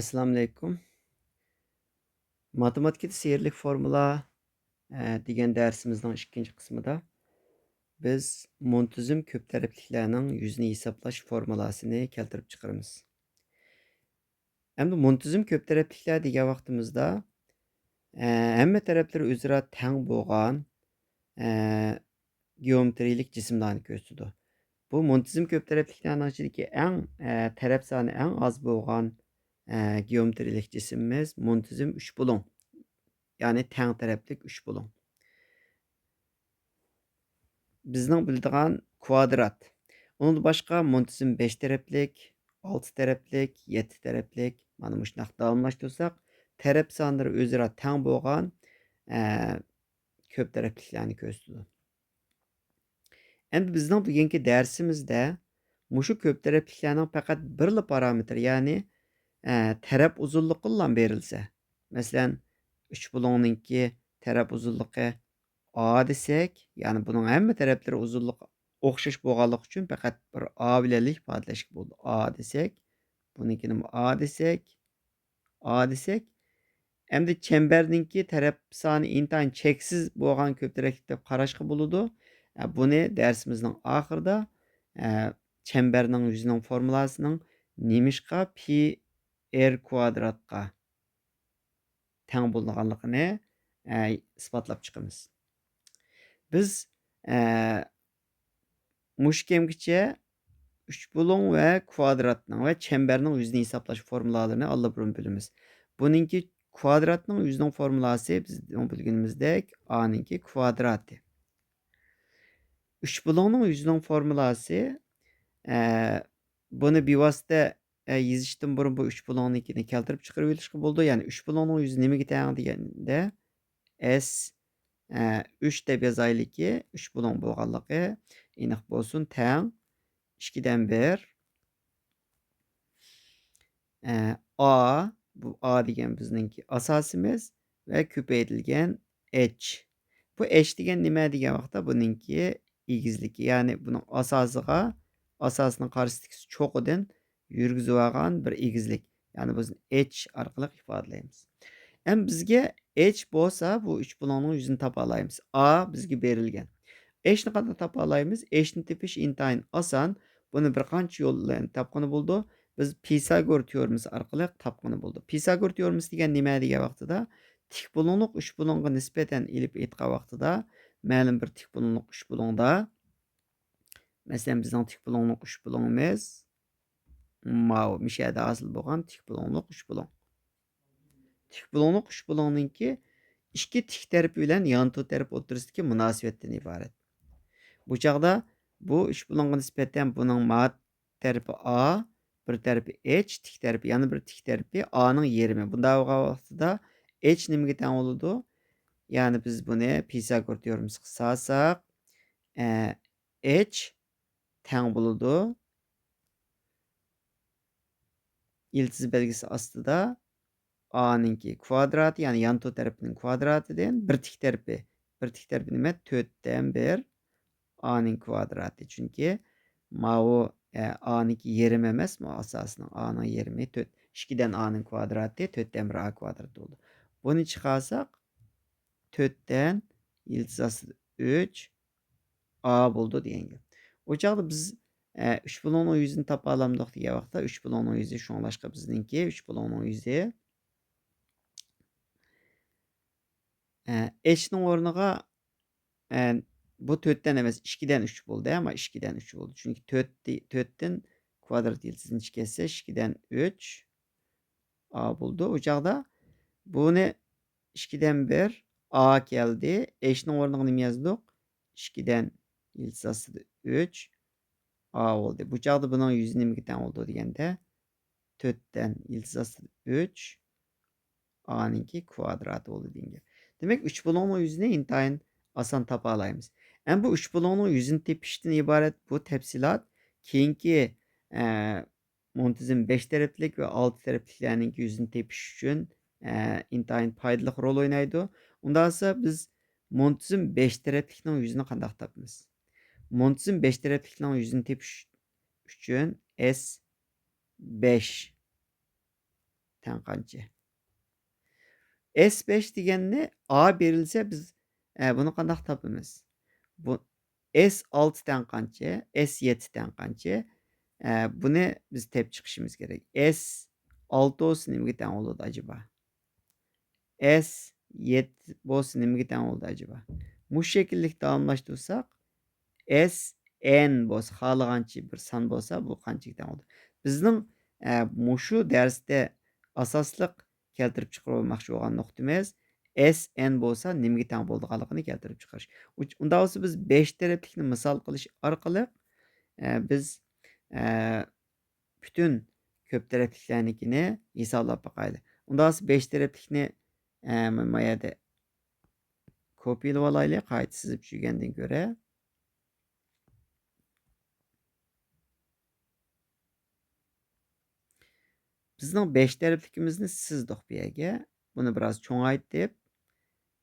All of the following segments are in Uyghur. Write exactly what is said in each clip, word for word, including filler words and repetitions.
ئەسسالامۇئەلەيكۇم. ماتېماتىكىدا سېھىرلىك فورمۇلا، ئە، دېگەن دەرسىمىزنىڭ ئىككىنچى قىسمىدا بىز مۇنتىزىم كۆپ تەرەپلىكلەرنىڭ يۈزىنى ھېسابلاش فورمۇلاسىنى كەلتۈرۈپ چىقىرىمىز. ئەمدى مۇنتىزىم كۆپ تەرەپلىكلەر دېگەن ۋاقتىمىزدا، ئە، ھەممە تەرەپلىرى ئۆزئارا تەڭ بولغان، ئە، گېئومېتىرىيىلىك جىسىملارنى كۆرسىتىدۇ. بۇ مۇنتىزىم كۆپ تەرەپلىكلەرنىڭ ئىچىدىكى ئەڭ، ئە، تەرەپ سانى ئەڭ ئاز بولغان، ئە، گېئومېتىرىيىلىك جىسىمىمىز مۇنتىزىم ئۈچ بۇلۇڭ. يەنى تەڭ تەرەپلىك ئۈچ بۇلۇڭ. بىزنىڭ بىلىدىغان كۋادرات. ئۇنىڭدىن باشقا مۇنتىزىم بەش تەرەپلىك، ئالتە تەرەپلىك، يەتتە تەرەپلىك، مانا مۇشۇنداق داۋاملاشتۇرساق، تەرەپ سانلىرى ئۆزئارا تەڭ بولغان، ئە، كۆپ تەرەپلىكلەرنى كۆرسىتىدۇ. ئەمدى بىزنىڭ بۈگۈنكى دەرسىمىزدە مۇشۇ كۆپ تەرەپلىكلەرنىڭ پەقەت بىرلا پارامېتىر، يەنى، ئە، تەرەپ ئۇزۇنلۇقىلا بېرىلسە، مەسىلەن، ئۈچ بۇلۇڭنىڭكى تەرەپ ئۇزۇنلۇقى ئا دېسەك، يەنى بۇنىڭ ھەممە تەرەپلىرى ئۇزۇنلۇقى ئوخشاش بولغانلىقى ئۈچۈن پەقەت بىر ئا بىلەنلا ئىپادىلەشكە بولىدۇ. ئا دېسەك، بۇنىڭكىنىمۇ ئا دېسەك، ئا دېسەك، ئەمدى چەمبەرنىڭكى تەرەپ سانى ئىنتايىن چەكسىز بولغان كۆپ تەرەپلىك دەپ قاراشقا بولىدۇ. ئە، بۇنى دەرسىمىزنىڭ ئاخىرىدا، ئە، چەمبەرنىڭ يۈزىنىڭ فورمۇلاسىنىڭ نېمىشقا پى ئېر كۋادراتقا تەڭ بولىدىغانلىقىنى، ئە، ئىسپاتلاپ چىقىمىز. بىز، ئە، مۇشۇ كەمگىچە ئۈچ بۇلۇڭ ۋە كۋادراتنىڭ ۋە چەمبەرنىڭ يۈزىنى ھېسابلاش فورمۇلالىرىنى ئاللىبۇرۇن بىلىمىز. بۇنىڭكى كۋادراتنىڭ يۈزىنىڭ فورمۇلاسى بىزنىڭ بىلگىنىمىزدەك ئانىڭكى كۋادراتى. ئۈچ بۇلۇڭنىڭ يۈزىنىڭ فورمۇلاسى، ئە، بۇنى بىۋاسىتە، ئە، يېزىشتىن بۇرۇن بۇ ئۈچ بۇلۇڭنىڭكىنى كەلتۈرۈپ چىقىرىۋېلىشقا بولىدۇ. يەنى ئۈچ بۇلۇڭنىڭ يۈزى نېمىگە تەڭ دېگەندە، ئېس، ئە، ئۈچ دەپ يازايلىكى، ئۈچ بۇلۇڭ بولغانلىقى ئېنىق بولسۇن، تەڭ ئىككىدىن بىر. ئە، ئا، بۇ ئا دېگەن بىزنىڭكى ئاساسىمىز ۋە كۆپەيتىلگەن ئېچ. بۇ ئېچ دېگەن نېمە دېگەن ۋاقىتتا بۇنىڭكى ئېگىزلىكى، يەنى بۇنىڭ ئاساسىغا، ئاساسنىڭ قارشىسىدىكى چوققىدىن يۈرگۈزۈۋالغان بىر ئېگىزلىك. يەنى بىز ئېچ ئارقىلىق ئىپادىلەيمىز. ئەمدى بىزگە ئېچ بولسا، بۇ ئۈچ بۇلۇڭنىڭ يۈزىنى تاپالايمىز. ئا بىزگە بېرىلگەن. ئېچنى قانداق تاپالايمىز؟ ئېچنى تېپىش ئىنتايىن ئاسان. بۇنى بىر قانچە يول بىلەن تاپقىلى بولىدۇ. بىز پىساگور تېئورېمىسى ئارقىلىق تاپقىلى بولىدۇ. پىساگور تېئورېمىسى دېگەن نېمە دېگەن ۋاقتىدا، تىك بۇلۇڭلۇق ئۈچ بۇلۇڭغا نىسبەتەن ئېلىپ ئېيتقان ۋاقتىدا، مەلۇم بىر تىك بۇلۇڭلۇق ئۈچ بۇلۇڭدا، مەسىلەن، بىزنىڭ تىك بۇلۇڭلۇق ئۈچ بۇلۇڭىمىز ماۋۇ مىشەدە ھاسىل بولغان تىك بۇلۇڭلۇق ئۈچ بۇلۇڭ. تىك بۇلۇڭلۇق ئۈچ بۇلۇڭنىڭكى ئىككى تىك تەرىپى بىلەن يانتۇ تەرىپى ئوتتۇرىسىدىكى مۇناسىۋەتتىن ئىبارەت. بۇ چاغدا بۇ ئۈچ بۇلۇڭغا نىسبەتەن بۇنىڭ ما تەرىپى ئا، بىر تەرىپى ئېچ، تىك تەرىپى، يەنە بىر تىك تەرىپى ئانىڭ يېرىمى. بۇنداق بولغان ۋاقتىدا ئېچ نېمىگە تەڭ بولىدۇ؟ يەنى بىز بۇنى پىساگور تېئورېمىسىغا سالساق، ئە، ئېچ تەڭ بولىدۇ. يىلتىز بەلگىسى ئاستىدا ئانىڭكى كۋادراتى، يەنى يانتۇ تەرىپىنىڭ كۋادراتىدىن بىر تىك تەرىپى، بىر تىك تەرىپى نېمە؟ تۆتتىن بىر ئانىڭ كۋادراتى. چۈنكى ماۋۇ، ئە، ئانىڭكى يېرىمى ئەمەسمۇ ئاساسىنىڭ؟ ئانىڭ يېرىمى تۆت، ئىككىدىن ئانىڭ كۋادراتى تۆتتىن بىر ئا كۋادرات بولىدۇ. بۇنى چىقارساق، تۆتتىن يىلتىز ئاستىدا ئۈچ ئا بولىدۇ دېگەن گەپ. ئۇ چاغدا بىز، ئە، ئۈچ بۇلۇڭنىڭ يۈزىنى تاپالامدۇق دېگەن ۋاقىتتا، ئۈچ بۇلۇڭنىڭ يۈزى، شۇڭلاشقا بىزنىڭكى ئۈچ بۇلۇڭنىڭ يۈزى، ئە، ئېچنىڭ ئورنىغا، ئە، بۇ تۆتتىن ئەمەس، ئىككىدىن ئۈچ بولدى، ئەمما ئىككىدىن ئۈچ بولدى. چۈنكى تۆت، تۆتتىن كۋادرات يىلتىزىنى چىقارسا، ئىككىدىن ئۈچ ئا بولىدۇ. ئۇ چاغدا بۇنى ئىككىدىن بىر ئا كەلدى. ئېچنىڭ ئورنىغا نېمە يازدۇق؟ ئىككىدىن يىلتىز ئاستىدا ئۈچ ئا بولدى. بۇ چاغدا بۇنىڭ يۈزى نېمىگە تەڭ بولىدۇ دېگەندە، تۆتتىن يىلتىز ئاستىدا ئۈچ ئانىڭكى كۋادراتى بولىدۇ دېگەن گەپ. دېمەك، ئۈچ بۇلۇڭنىڭ يۈزىنى ئىنتايىن ئاسان تاپالايمىز. ئەمما بۇ ئۈچ بۇلۇڭنىڭ يۈزىنى تېپىشتىن ئىبارەت بۇ تەپسىلات كېيىنكى، ئە، مۇنتىزىم بەش تەرەپلىك ۋە ئالتە تەرەپلىكلەرنىڭكى يۈزىنى تېپىش ئۈچۈن، ئە، ئىنتايىن پايدىلىق رول ئوينايدۇ. ئۇنداق بولسا بىز مۇنتىزىم بەش تەرەپلىكنىڭ يۈزىنى قانداق تاپىمىز؟ مۇنتىزىم بەش تەرەپلىكنىڭ يۈزىنى تېپىش ئۈچۈن ئېس بەش تەڭ قانچە؟ ئېس بەش دېگەننى ئا بېرىلسە، بىز، ئە، بۇنى قانداق تاپىمىز؟ بۇ ئېس ئالتە تەڭ قانچە؟ ئېس يەتتە تەڭ قانچە؟ ئە، بۇنى بىز تېپىپ چىقىشىمىز كېرەك. ئېس ئالتە بولسا نېمىگە تەڭ بولىدۇ ئەجەبا؟ ئېس يەتتە بولسا نېمىگە تەڭ بولىدۇ ئەجەبا؟ مۇشۇ شەكىللىك داۋاملاشتۇرساق، ئېس ئېن بولسا، خالىغانچە بىر سان بولسا، بۇ قانچىگە تەڭ بولىدۇ؟ بىزنىڭ، ئە، مۇشۇ دەرستە ئاساسلىق كەلتۈرۈپ چىقىرىپ بولماقچى بولغان نۇقتىمىز ئېس ئېن بولسا نېمىگە تەڭ بولىدىغانلىقىنى كەلتۈرۈپ چىقىرىش. ئۇ-، ئۇنداق بولسا بىز بەش تەرەپلىكنى مىسال قىلىش ئارقىلىق، ئە، بىز، ئە، پۈتۈن كۆپ تەرەپلىكلەرنىڭكىنى ھېسابلاپ باقايلى. ئۇنداق بولسا بەش تەرەپلىكنى، ئە، ما-، ما يەردە كوپىيلىۋالايلى، قايتا سىزىپ چۈشۈرگەندىن كۆرە. بىزنىڭ بەش تەرەپلىكىمىزنى سىزدۇق بۇ يەرگە. بۇنى بىراز چوڭايتىپ،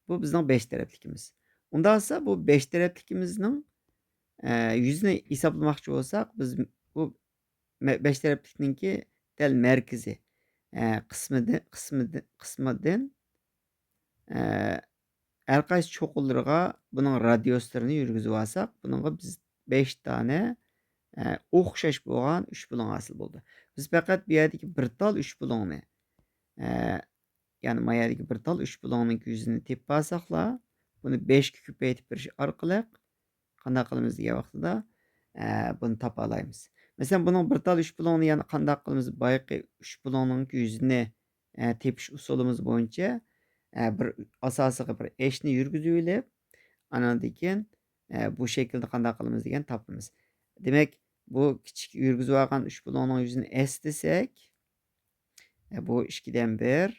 بۇ بىزنىڭ بەش تەرەپلىكىمىز. ئۇنداق بولسا بۇ بەش تەرەپلىكىمىزنىڭ، ئە، يۈزىنى ھېسابلىماقچى بولساق، بىز بۇ مە-، بەش تەرەپلىكنىڭكى دەل مەركىزى، ئە، قىسمىدىن، قىسمىدىن، قىسمىدىن، ئە، ھەر قايسى چوققىلىرىغا بۇنىڭ رادىيۇسلىرىنى يۈرگۈزۈپ ئالساق، بۇنىڭغا بىز بەش دانە، ئە، ئوخشاش بولغان ئۈچ بۇلۇڭ ھاسىل بولدى. بىز پەقەت بۇ يەردىكى بىر تال ئۈچ بۇلۇڭنى، ئە، يەنى ما يەردىكى بىر تال ئۈچ بۇلۇڭنىڭ يۈزىنى تېپىپ ئالساقلا، بۇنى بەشكە كۆپەيتىپ بېرىش ئارقىلىق قانداق قىلىمىز دېگەن ۋاقتىدا، ئە، بۇنى تاپالايمىز. مەسىلەن، بۇنىڭ بىر تال ئۈچ بۇلۇڭنى يەنە قانداق قىلىمىز؟ بايىقى ئۈچ بۇلۇڭنىڭ يۈزىنى، ئە، تېپىش ئۇسۇلىمىز بويىچە، ئە، بىر ئاساسىغا بىر ئېچنى يۈرگۈزۈۋېلىپ، ئاناندىن كېيىن، ئە، بۇ شەكىلدە قانداق قىلىمىز دېگەن تاپىمىز. دېمەك، بۇ كىچىك يۈرگۈزۈۋالغان ئۈچ بۇلۇڭنىڭ يۈزىنى ئېس دېسەك، ئە، بۇ ئىككىدىن بىر،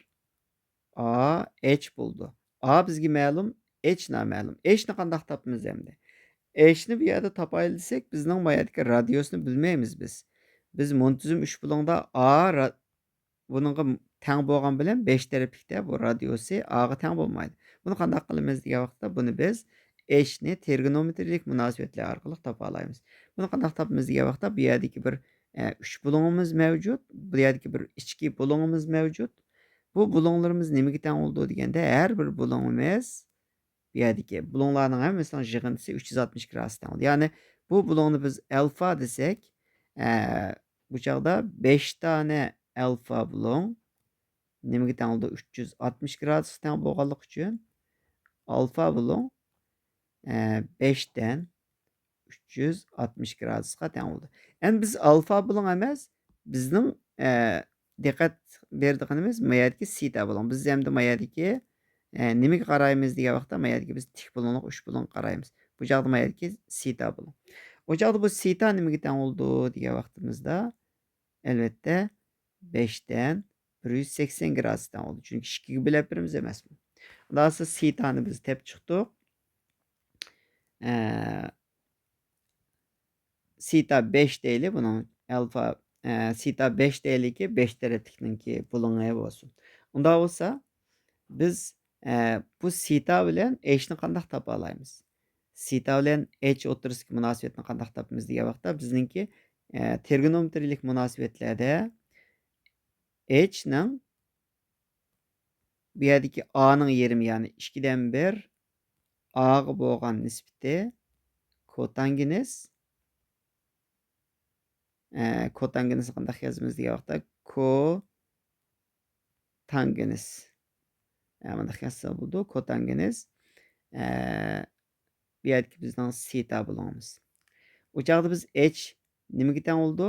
ئا، ئېچ بولىدۇ. ئا بىزگە مەلۇم، ئېچ نامەلۇم. ئېچنى قانداق تاپىمىز ئەمدى؟ ئېچنى بۇ يەردە تاپايلى دېسەك، بىزنىڭ ما يەردىكى رادىيۇسنى بىلمەيمىز بىز. بىز مۇنتىزىم ئۈچ بۇلۇڭدا ئا را-، بۇنىڭغا تەڭ بولغان بىلەن بەش تەرەپلىكتە بۇ رادىيۇسى ئاغا تەڭ بولمايدۇ. بۇنى قانداق قىلىمىز دېگەن ۋاقىتتا، بۇنى بىز ئېچنى تىرگونومېترىيىلىك مۇناسىۋەتلەر ئارقىلىق تاپالايمىز. بۇنى قانداق تاپىمىز دېگەن ۋاقىتتا، بۇ يەردىكى بىر، ئە، ئۈچ بۇلۇڭىمىز مەۋجۇت، بۇ يەردىكى بىر ئىچكى بۇلۇڭىمىز مەۋجۇت. بۇ بۇلۇڭلىرىمىز نېمىگە تەڭ بولىدۇ دېگەندە، ھەر بىر بۇلۇڭىمىز بۇ يەردىكى بۇلۇڭلارنىڭ ھەممىسىنىڭ يىغىندىسى ئۈچ يۈز ئاتمىش گرادۇسقا تەڭ بولىدۇ. يەنى بۇ بۇلۇڭنى بىز ئەلفا دېسەك، ئە، بۇ چاغدا بەش دانە ئەلفا بۇلۇڭ نېمىگە تەڭ بولىدۇ؟ ئۈچ يۈز ئاتمىش گرادۇسقا تەڭ بولغانلىقى ئۈچۈن ئالفا بۇلۇڭ، ئە، بەشتىن ئۈچ يۈز ئاتمىش گرادۇسقا تەڭ بولىدۇ. ئەمدى بىز ئالفا بۇلۇڭ ئەمەس، بىزنىڭ، ئە، دىققەت بېرىدىغىنىمىز ما يەردىكى سىتا بۇلۇڭ. بىز ئەمدى ما يەردىكى، ئە، نېمىگە قارايمىز دېگەن ۋاقىتتا، ما يەردىكى بىز تىك بۇلۇڭلۇق ئۈچ بۇلۇڭغا قارايمىز. بۇ چاغدا ما يەردىكى سىتا بۇلۇڭ. ئۇ چاغدا بۇ سىتا نېمىگە تەڭ بولىدۇ دېگەن ۋاقتىمىزدا، ئەلۋەتتە، بەشتىن بىر يۈز سەكسەن گرادۇسقا تەڭ بولىدۇ. چۈنكى ئىككىگە بۆلۈپ بېرىمىز ئەمەسمۇ. ئۇنداق بولسا سىتانى بىز تېپىپ چىقتۇق. ئە، سىتا بەش دەيلى بۇنىڭ ئەلفا، ئە، سىتا بەش دەيلىكى بەش تەرەپلىكنىڭكى بۇلۇڭى بولسۇن. ئۇنداق بولسا بىز، ئە، بۇ سىتا بىلەن ئېچنى قانداق تاپالايمىز؟ سىتا بىلەن ئېچ ئوتتۇرىسىدىكى مۇناسىۋەتنى قانداق تاپىمىز دېگەن ۋاقىتتا بىزنىڭكى، ئە، تىرگونومېترىيىلىك مۇناسىۋەتلەردە ئېچنىڭ بۇ يەردىكى ئانىڭ يېرىمى، يەنى ئىككىدىن بىر ئاغا بولغان نىسبىتى كوتانگېنىس، ئە، كوتانگېنىسنى قانداق يازىمىز دېگەن ۋاقىتتا، كوتانگېنىس. ئە، مۇنداق يازسا بولىدۇ، كوتانگېنىس. ئە، بۇ يەردىكى بىزنىڭ سىتا بۇلۇڭىمىز. ئۇ چاغدا بىز ئېچ نېمىگە تەڭ بولىدۇ؟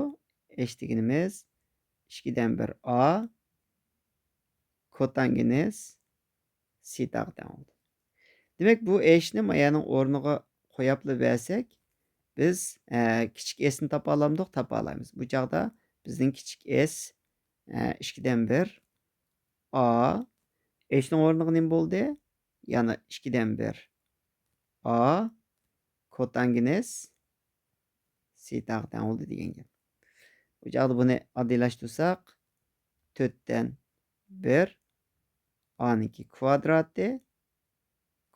ئېچ دېگىنىمىز ئىككىدىن بىر ئا كوتانگېنىس سىتاغا تەڭ بولىدۇ. دېمەك، بۇ ئېچنى مايانىڭ ئورنىغا قوياپلا بەرسەك، بىز، ئە، كىچىك ئېسنى تاپالامدۇق؟ تاپالايمىز. بۇ چاغدا بىزنىڭ كىچىك ئېس، ئە، ئىككىدىن بىر ئا، ئېچنىڭ ئورنىغا نېمە بولدى؟ يەنى ئىككىدىن بىر ئا كوتانگېنىس سىتاغا تەڭ بولدى دېگەن گەپ. بۇ چاغدا بۇنى ئاددىيلاشتۇرساق، تۆتتىن بىر ئانىڭكى كۋادراتى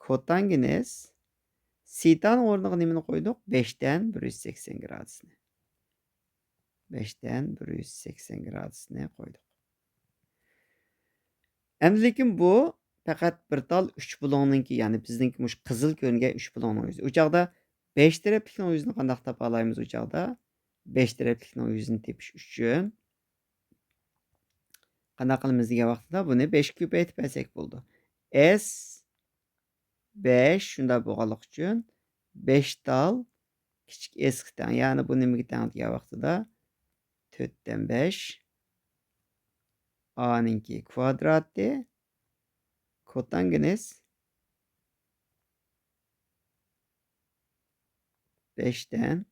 كوتانگېنىس سىتانىڭ ئورنىغا نېمىنى قويدۇق؟ بەشتىن بىر يۈز سەكسەن گرادۇسنى. بەشتىن بىر يۈز سەكسەن گرادۇسنى قويدۇق. ئەمدى لېكىن بۇ پەقەت بىر تال ئۈچ بۇلۇڭنىڭكى، يەنى بىزنىڭكى مۇشۇ قىزىل كۆرۈنگەن ئۈچ بۇلۇڭنىڭ يۈزى. ئۇ چاغدا بەش تەرەپلىكنىڭ يۈزىنى قانداق تاپالايمىز ئۇ چاغدا؟ بەش تەرەپلىكنىڭ يۈزىنى تېپىش ئۈچۈن قانداق قىلىمىز دېگەن ۋاقتىدا بۇنى بەشكە كۆپەيتىپ بەرسەك بولىدۇ. S بەش شۇنداق بولغانلىقى ئۈچۈن بەش تال كىچىك S قا تەڭ. يەنى بۇ نېمىگە تەڭ دېگەن ۋاقتىدا تۆتتىن بەش، A نىڭكى كۋادراتى، كوتانگېنىس بەشتىن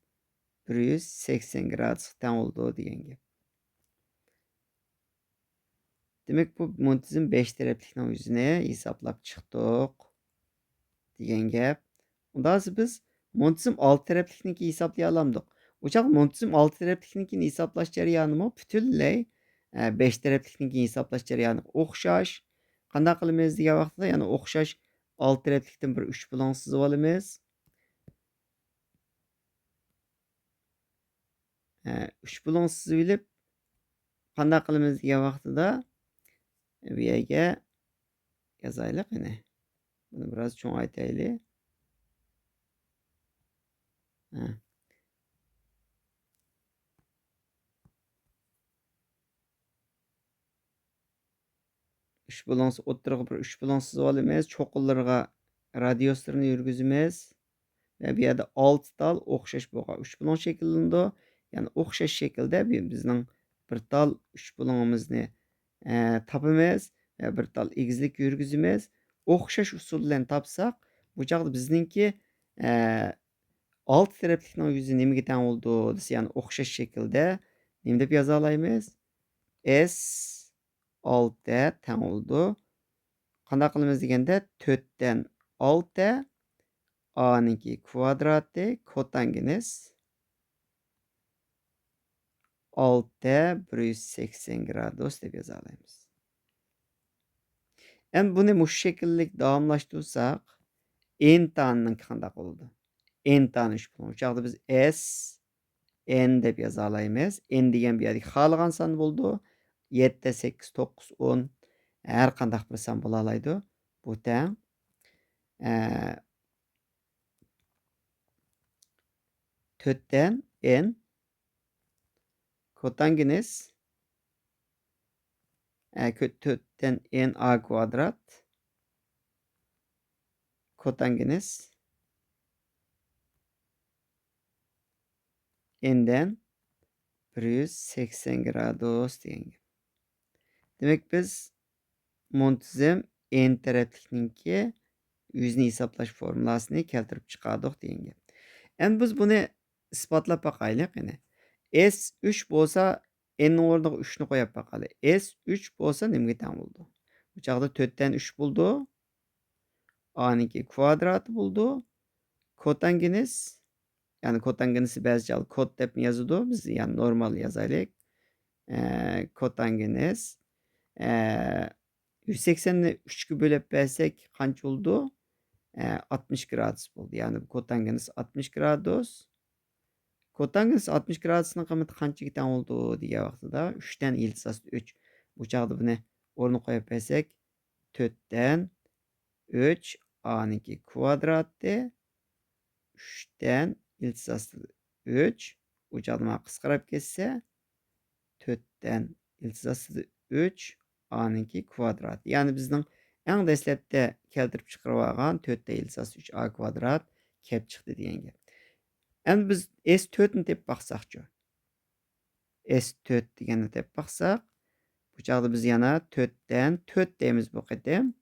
بىر يۈز سەكسەن گرادۇسقا تەڭ بولىدۇ دېگەن گەپ. دېمەك، بۇ مۇنتىزىم بەش تەرەپلىكنىڭ يۈزىنى ھېسابلاپ چىقتۇق دېگەن گەپ. ئۇنداقتا بىز مۇنتىزىم ئالتە تەرەپلىكنىڭكى ھېسابلىيالامدۇق. ئۇ چاغ مۇنتىزىم ئالتە تەرەپلىكنىڭكىنى ھېسابلاش جەريانىمۇ پۈتۈنلەي، ئە، بەش تەرەپلىكنىڭكى ھېسابلاش جەريانىغا ئوخشاش. قانداق قىلىمىز دېگەن ۋاقتىدا، يەنە ئوخشاش ئالتە تەرەپلىكتىن بىر ئۈچ بۇلۇڭ سىزىۋالىمىز. ئە، ئۈچ بۇلۇڭ سىزىۋېلىپ، قانداق قىلىمىز دېگەن ۋاقتىدا، بۇ يەرگە يازايلىق، قېنى. بۇنى بىراز چوڭايتايلى. ھە. ئۈچ بۇلۇڭ، ئوتتۇرىغا بىر ئۈچ بۇلۇڭ سىزىۋالىمىز، چوققىلىرىغا رادىيۇسلىرىنى يۈرگۈزىمىز. ۋە بۇ يەردە ئالتە تال ئوخشاش بولغان ئۈچ بۇلۇڭ شەكىللىنىدۇ. يەنى ئوخشاش شەكىلدە بى-، بىزنىڭ بىر تال ئۈچ بۇلۇڭىمىزنى، ئە، تاپىمىز ۋە بىر تال ئېگىزلىك يۈرگۈزىمىز. ئوخشاش ئۇسۇل بىلەن تاپساق، بۇ چاغدا بىزنىڭكى، ئە، ئالتە تەرەپلىكنىڭ يۈزى نېمىگە تەڭ بولىدۇ دېسە، يەنى ئوخشاش شەكىلدە نېمە دەپ يازالايمىز؟ S ئالتە تەڭ بولىدۇ. قانداق قىلىمىز دېگەندە، تۆتتىن ئالتە، A نىڭكى كۋادراتى، كوتانگېنىس ئالتە بىر يۈز سەكسەن گرادۇس دەپ يازالايمىز. ئەمدى بۇنى مۇشۇ شەكىللىك داۋاملاشتۇرساق، N تانىنىڭكى قانداق بولىدۇ؟ N تانى ئۈچ بولىدۇ. بۇ چاغدا بىز S N دەپ يازالايمىز. N دېگەن بۇ يەردىكى خالىغان سان بولىدۇ. يەتتە، سەككىز، توققۇز، ئون، ھەر قانداق بىر سان بولالايدۇ. بۇ تەڭ، ئە، تۆتتىن N كوتانگېنىس، ئە، كۆ-، تۆتتىن N A كۋادرات كوتانگېنىس N دىن بىر يۈز سەكسەن گرادۇس دېگەن گەپ. دېمەك، بىز مۇنتىزىم N تەرەپلىكنىڭكى يۈزىنى ھېسابلاش فورمۇلاسىنى كەلتۈرۈپ چىقاردۇق دېگەن گەپ. ئەمدى بىز بۇنى ئىسپاتلاپ باقايلى، قېنى. S ئۈچ بولسا، N نىڭ ئورنىغا ئۈچنى قويۇپ باقايلى. S ئۈچ بولسا نېمىگە تەڭ بولىدۇ؟ بۇ چاغدا تۆتتىن ئۈچ بولىدۇ. A نىڭكى كۋادراتى بولىدۇ. كوتانگېنىس، يەنى كوتانگېنىسى بەزى چاغدا كوت دەپمۇ يازىدۇ. بىز يەنى نورمال يازايلى. ئە، كوتانگېنىس، ئە، يۈز سەكسەننى ئۈچكە بۆلۈپ بەرسەك قانچە بولىدۇ؟ ئە، ئاتمىش گرادۇس بولدى. يەنى بۇ كوتانگېنىس ئاتمىش گرادۇس. كوتانگېنىس ئاتمىش گرادۇسنىڭ قىممىتى قانچىگە تەڭ بولىدۇ دېگەن ۋاقتىدا، ئۈچتىن يىلتىز ئاستى ئۈچ. بۇ چاغدا بۇنى ئورنىغا قويۇپ بەرسەك، تۆتتىن ئۈچ، A نىڭكى كۋادراتى، ئۈچتىن يىلتىز ئاستىدا ئۈچ، بۇ چاغدا مانا قىسقىراپ كەتسە، تۆتتىن يىلتىز ئاستىدا ئۈچ، A نىڭكى كۋادراتى. يەنى بىزنىڭ ئەڭ دەسلەپتە كەلتۈرۈپ چىقىرىۋالغان تۆتتىن يىلتىز ئاستىدا ئۈچ A كۋادرات كەپ چىقتى دېگەن گەپ. ئەمدى بىز S تۆتنى تېپىپ باقساقچۇ؟ S تۆت دېگەننى تېپىپ باقساق، بۇ چاغدا بىز يەنە تۆتتىن تۆت دەيمىز بۇ قېتىم.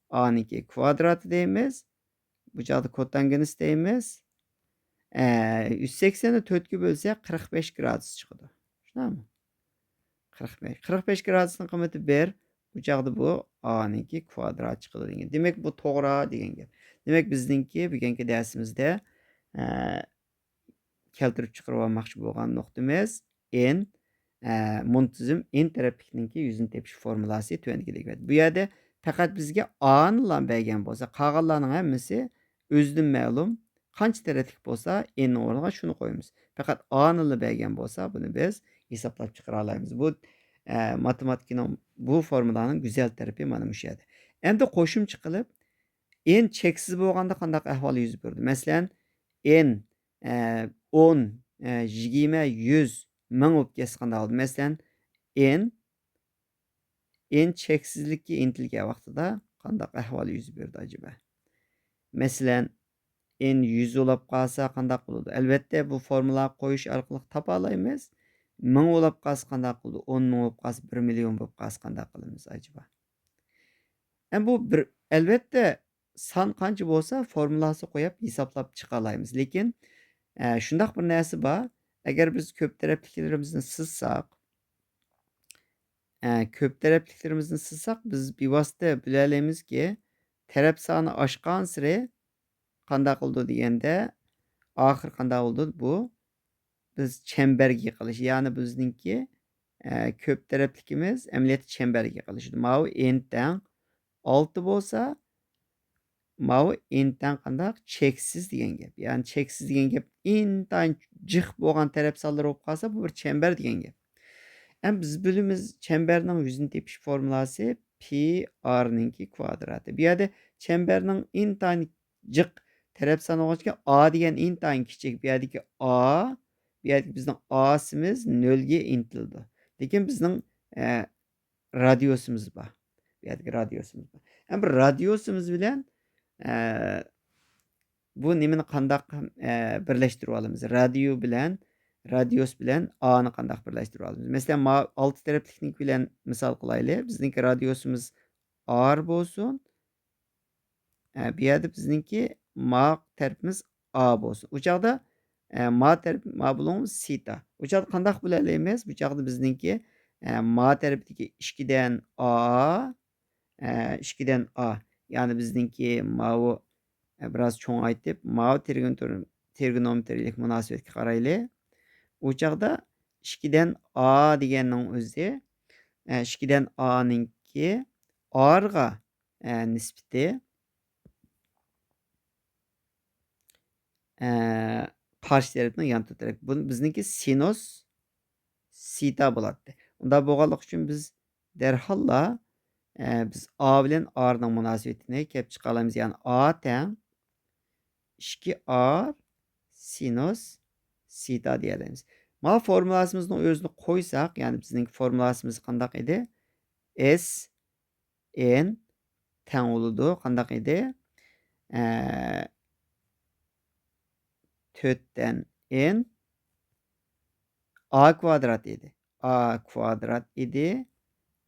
A نىڭكى كۋادراتى دەيمىز. بۇ چاغدا كوتانگېنىس دەيمىز. ئە، يۈز سەكسەننى تۆتكە بۆلسەك، قىرىق بەش گرادۇس چىقىدۇ. شۇنداقمۇ؟ قىرىق بەش. قىرىق بەش گرادۇسنىڭ قىممىتى بىر. بۇ چاغدا بۇ A نىڭكى كۋادرات چىقىدۇ دېگەن. دېمەك، بۇ توغرا دېگەن گەپ. دېمەك، بىزنىڭكى بۈگۈنكى دەرسىمىزدە، ئە، كەلتۈرۈپ چىقىرىۋالماقچى بولغان نۇقتىمىز N، ئە، مۇنتىزىم N تەرەپلىكنىڭكى يۈزىنى تېپىش فورمۇلاسى تۆۋەندىكىدەك. بۇ يەردە پەقەت بىزگە A نىلا بەرگەن بولسا، قالغانلارنىڭ ھەممىسى ئۆزىدىن مەلۇم. قانچە تەرەپلىك بولسا، N نىڭ ئورنىغا شۇنى قويىمىز. پەقەت A نىلا بەرگەن بولسا، بۇنى بىز ھېسابلاپ چىقىرالايمىز. بۇ ئە، ماتېماتىكىنىڭ بۇ فورمۇلانىڭ گۈزەل تەرىپى مانا مۇشۇ يەردە. ئەمدى قوشۇمچە قىلىپ، ئېن چەكسىز بولغاندا قانداق ئەھۋال يۈز بېرىدۇ؟ مەسىلەن، ئېن، ئە، ئون، ئە، يىگىرمە، يۈز، مىڭ بولۇپ كەتسە قانداق بولىدۇ؟ مەسىلەن، ئېن، ئېن چەكسىزلىككە ئىنتىلگەن ۋاقتىدا قانداق ئەھۋال يۈز بېرىدۇ ئەجەبا؟ مەسىلەن، ئېن يۈز بولاپ قالسا قانداق بولىدۇ؟ ئەلۋەتتە، بۇ فورمۇلا قويۇش ئارقىلىق تاپالايمىز. مىڭ بولاپ قالسا قانداق بولىدۇ؟ ئون مىڭ بولۇپ قالسا، بىر مىليون بولۇپ قالسا قانداق قىلىمىز ئەجەبا؟ ئەم بۇ بىر، ئەلۋەتتە، سان قانچە بولسا، فورمۇلاسى قويۇپ ھېسابلاپ چىقالايمىز. لېكىن، ئە، شۇنداق بىر نەرسە بار. ئەگەر بىز كۆپ تەرەپلىكلىرىمىزنى سىزساق، ئە، كۆپ تەرەپلىكلىرىمىزنى سىزساق، بىز بىۋاسىتە بىلەلەيمىزكى، تەرەپ سانى ئاشقانسېرى قانداق قىلىدۇ دېگەندە، ئاخىر قانداق بولىدۇ؟ بۇ بىز چەمبەرگە يېقىنلىشىدۇ. يەنى بىزنىڭكى، ئە، كۆپ تەرەپلىكىمىز ئەمەلىيەتتە چەمبەرگە يېقىنلىشىدۇ. ماۋۇ ئېن تەڭ ئالتە بولسا، ماۋۇ ئېن تەڭ قانداق؟ چەكسىز دېگەن گەپ. يەنى چەكسىز دېگەن گەپ ئىنتايىن جىق بولغان تەرەپ سانلىرى بولۇپ قالسا، بۇ بىر چەمبەر دېگەن گەپ. ئەم بىز بىلىمىز، چەمبەرنىڭ يۈزىنى تېپىش فورمۇلاسى پى ئارنىڭكى كۋادراتى. بۇ يەردە چەمبەرنىڭ ئىنتايىن جىق تەرەپ سانى بولغاچقا، ئا دېگەن ئىنتايىن كىچىك. بۇ يەردىكى ئا، بۇ يەردىكى بىزنىڭ ئاسىمىز نۆلگە ئىنتىلىدۇ. لېكىن بىزنىڭ، ئە، رادىيۇسىمىز بار. بۇ يەردىكى رادىيۇسىمىز بار. ھەم بىر رادىيۇسىمىز بىلەن، ئە، بۇ نېمىنى قانداق، ئە، بىرلەشتۈرۈۋالىمىز؟ رادىيۇ بىلەن، رادىيۇس بىلەن ئانى قانداق بىرلەشتۈرۈۋالىمىز؟ مەسىلەن، ما ئالتە تەرەپلىكنىڭكى بىلەن مىسال قىلايلى. بىزنىڭكى رادىيۇسىمىز ئار بولسۇن. ئە، بۇ يەردە بىزنىڭكى ما تەرىپىمىز ئا بولسۇن. ئۇ چاغدا، ئە، ما تەرىپى ما بولۇڭ سىتا. ئۇ چاغدا قانداق بىلەلەيمىز؟ بۇ چاغدا بىزنىڭكى، ئە، ما تەرىپىدىكى ئىككىدىن ئا، ئە، ئىككىدىن ئا. يەنى بىزنىڭكى ماۋۇ، ئە، بىراز چوڭ ئېيتىپ، ماۋۇ ترىگونومېتر-، ترىگونومېترىيەلىك مۇناسىۋەتكە قارايلى. ئۇ چاغدا ئىككىدىن ئا دېگەننىڭ ئۆزى، ئە، ئىككىدىن ئانىڭكى ئارغا، ئە، نىسبىتى، ئە، قارشى تەرەپنىڭ يان تۆت تەرەپ. بۇ بىزنىڭكى سىنۇس سىتا بولاتتى. ئۇنداق بولغانلىقى ئۈچۈن بىز دەرھاللا، ئە، بىز ئا بىلەن ئارنىڭ مۇناسىۋىتىنى كەپ چىقالايمىز. يەنى ئا تەڭ ئىككى ئار سىنۇس سىتا دېيەلەيمىز. ما فورمۇلاسىمىزنىڭ ئۆزىنى قويساق، يەنى بىزنىڭ فورمۇلاسىمىز قانداق ئىدى؟ ئېس ئېن تەڭ بولىدۇ. قانداق ئىدى؟ ئە، تۆتتىن ئېن ئا كۋادرات ئىدى. ئا كۋادرات ئىدى.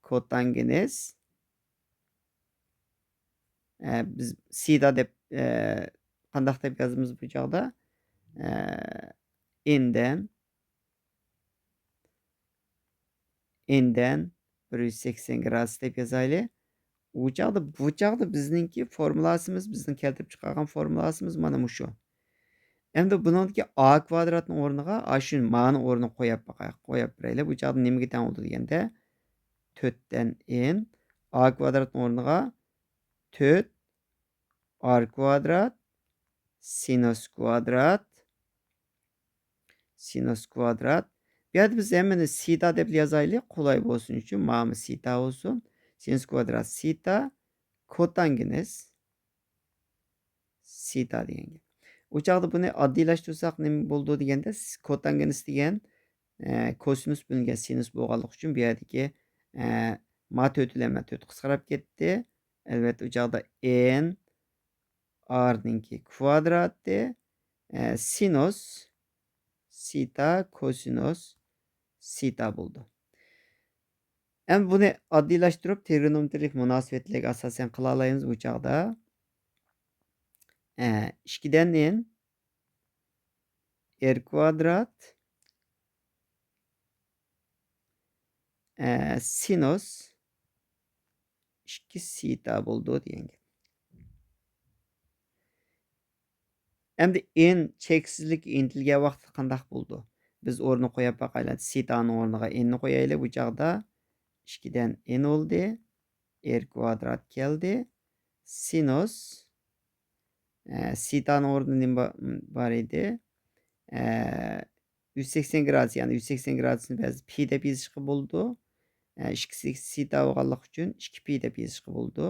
كوتانگېنىس، ئە، بىز سىتا دەپ، ئە، قانداق دەپ يازىمىز بۇ چاغدا؟ ئە، ئېندىن، ئېندىن بىر يۈز سەكسەن گرادۇس دەپ يازايلى. ئۇ چاغدا، بۇ چاغدا بىزنىڭكى فورمۇلاسىمىز، بىزنىڭ كەلتۈرۈپ چىقارغان فورمۇلاسىمىز مانا مۇشۇ. ئەمدى بۇنىڭدىكى ئا كۋادراتنىڭ ئورنىغا ئاشۇ مانىڭ ئورنىغا قويۇپ باقايلى، قويۇپ بېرەيلى. بۇ چاغدا نېمىگە تەڭ بولىدۇ دېگەندە، تۆتتىن ئېن، ئا كۋادراتنىڭ ئورنىغا تۆت ئار كۋادرات سىنۇس كۋادرات، سىنۇس كۋادرات. بۇ يەردە بىز ھەممىنى سىتا دەپ يازايلى، قولاي بولسۇن ئۈچۈن. مانا سىتا بولسۇن. سىنۇس كۋادرات سىتا، كوتانگېنىس سىتا دېگەن گەپ. ئۇ چاغدا بۇنى ئاددىيلاشتۇرساق نېمە بولىدۇ دېگەندە، س-، كوتانگېنىس دېگەن، ئە، كوسىنۇس بۆلۈنگەن سىنۇس بولغانلىقى ئۈچۈن بۇ يەردىكى، ئە، ما تۆت بىلەن ما تۆت قىسقىراپ كەتتى. ئەلۋەتتە، ئۇ چاغدا ئېن ئارنىڭكى كۋادراتى، ئە، سىنۇس سىتا كوسىنۇس سىتا بولىدۇ. ئەمدى بۇنى ئاددىيلاشتۇرۇپ، ترىگونومېترىيەلىك مۇناسىۋەتلەرگە ئاساسەن قىلالايمىز بۇ چاغدا. ئە، ئىككىدىن ئېن ئېر كۋادرات، ئە، سىنۇس ئىككى سىتا بولىدۇ دېگەن گەپ. ئەمدى ئېن چەكسىزلىككە ئىنتىلگەن ۋاقىتتا قانداق بولىدۇ؟ بىز ئورنىنى قويۇپ باقايلى. سىتانىڭ ئورنىغا ئېننى قويايلى. بۇ چاغدا ئىككىدىن ئېن بولدى. ئېر كۋادرات كەلدى. سىنۇس، ئە، سىتانىڭ ئورنىدا نېمە با-، بار ئىدى؟ ئە، يۈز سەكسەن گرادۇس، يەنى يۈز سەكسەن گرادۇسنى بەزىدە پى دەپ يېزىشقا بولىدۇ. ئىككىسى سېتا بولغانلىقى ئۈچۈن ئىككى پى دەپ يېزىشقا بولىدۇ.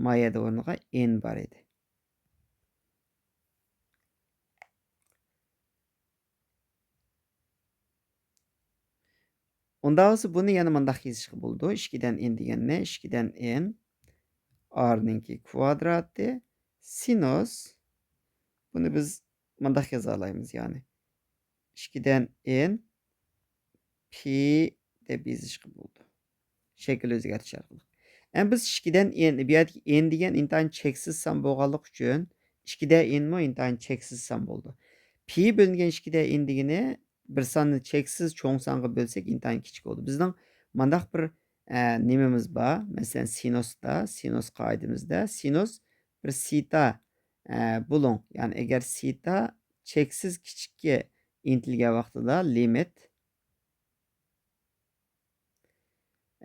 ما يەردە ئورنىغا ئېن بار ئىدى. ئۇنداق بولسا بۇنى يەنە مۇنداق يېزىشقا بولىدۇ. ئىككىدىن ئېن دېگەننى ئىككىدىن ئېن ئارنىڭكى كۋادراتى سىنۇس. بۇنى بىز مۇنداق يازالايمىز، يەنى ئىككىدىن ئېن پى دەپ يېزىشقا بولىدۇ. شەكىل ئۆزگەرتىش ئارقىلىق. ئەمما بىز ئىككىدىن ئېن، بۇ يەردىكى ئېن دېگەن ئىنتايىن چەكسىز سان بولغانلىقى ئۈچۈن ئىككىدە ئېنمۇ ئىنتايىن چەكسىز سان بولىدۇ. پى بۆلۈنگەن ئىككىدە ئېن دېگىنى بىر ساننى چەكسىز چوڭ سانغا بۆلسەك ئىنتايىن كىچىك بولىدۇ. بىزنىڭ مانداق بىر، ئە، نېمىمىز بار. مەسىلەن، سىنۇستا، سىنۇس قائىدىمىزدە سىنۇس بىر سېتا، ئە، بۇلۇڭ. يەنى ئەگەر سېتا چەكسىز كىچىككە ئىنتىلگەن ۋاقتىدا لىمىت،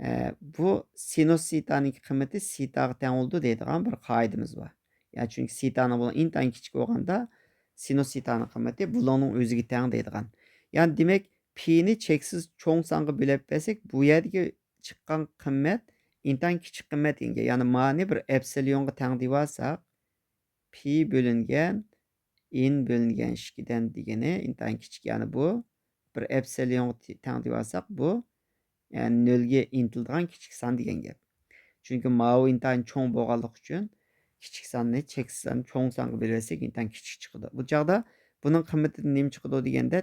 ئە، بۇ سىنۇس سېتانىڭكى قىممىتى سېتاغا تەڭ بولىدۇ دەيدىغان بىر قائىدىمىز بار. يا، چۈنكى سېتانىڭ بۇلۇڭ ئىنتايىن كىچىك بولغاندا سىنۇس سېتانىڭ قىممىتى بۇلۇڭنىڭ ئۆزىگە تەڭ دەيدىغان. يەنى دېمەك، پىنى چەكسىز چوڭ سانغا بۆلۈپ بەرسەك، بۇ يەردىكى چىققان قىممەت ئىنتايىن كىچىك قىممەت دېگەن گەپ. يەنى مانى بىر ئەپسىليونغا تەڭ دېيىۋالساق، پى بۆلۈنگەن ئېن بۆلۈنگەن ئىككىدىن دېگىنى ئىنتايىن كىچىك. يەنى بۇ بىر ئەپسىليونغا تى-، تەڭ دېيىۋالساق، بۇ، يەنى نۆلگە ئىنتىلىدىغان كىچىك سان دېگەن گەپ. چۈنكى ماۋۇ ئىنتايىن چوڭ بولغانلىقى ئۈچۈن كىچىك ساننى چەكسىز سان، چوڭ سانغا بۆلۈۋەتسەك ئىنتايىن كىچىك چىقىدۇ. بۇ چاغدا بۇنىڭ قىممىتىدىن نېمە چىقىدۇ دېگەندە،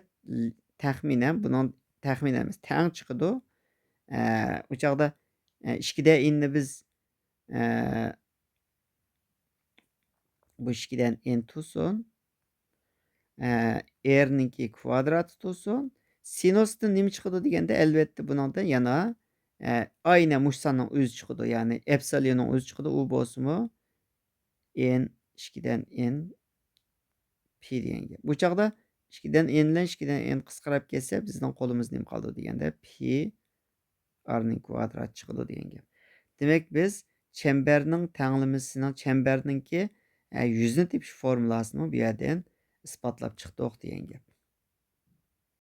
تەخمىنەن بۇنىڭ، تەخمىنەن ئەمەس، تەڭ چىقىدۇ. ئە، ئۇ چاغدا، ئە، ئىككىدە ئېننى بىز، ئە، بۇ ئىككىدىن ئېن تۇرسۇن. ئە، ئېرنىڭكى كۋادراتى تۇرسۇن. سىنۇستىن نېمە چىقىدۇ دېگەندە، ئەلۋەتتە بۇنىڭدىن يەنە، ئە، ئاينە مۇش ساننىڭ ئۆزى چىقىدۇ. يەنى ئەپسىليوننىڭ ئۆزى چىقىدۇ. ئۇ بولسىمۇ ئېن ئىككىدىن ئېن پى دېگەن گەپ. بۇ چاغدا ئىككىدىن ئېن بىلەن ئىككىدىن ئېن قىسقىراپ كەتسە، بىزنىڭ قولىمىزدا نېمە قالىدۇ دېگەندە، پى ئارنىڭ كۋادراتى چىقىدۇ دېگەن گەپ. دېمەك، بىز چەمبەرنىڭ تەڭلىمىسىنىڭ، چەمبەرنىڭكى، ئە، يۈزىنى تېپىش فورمۇلاسىنى بۇ يەردىن ئىسپاتلاپ چىقتۇق دېگەن گەپ.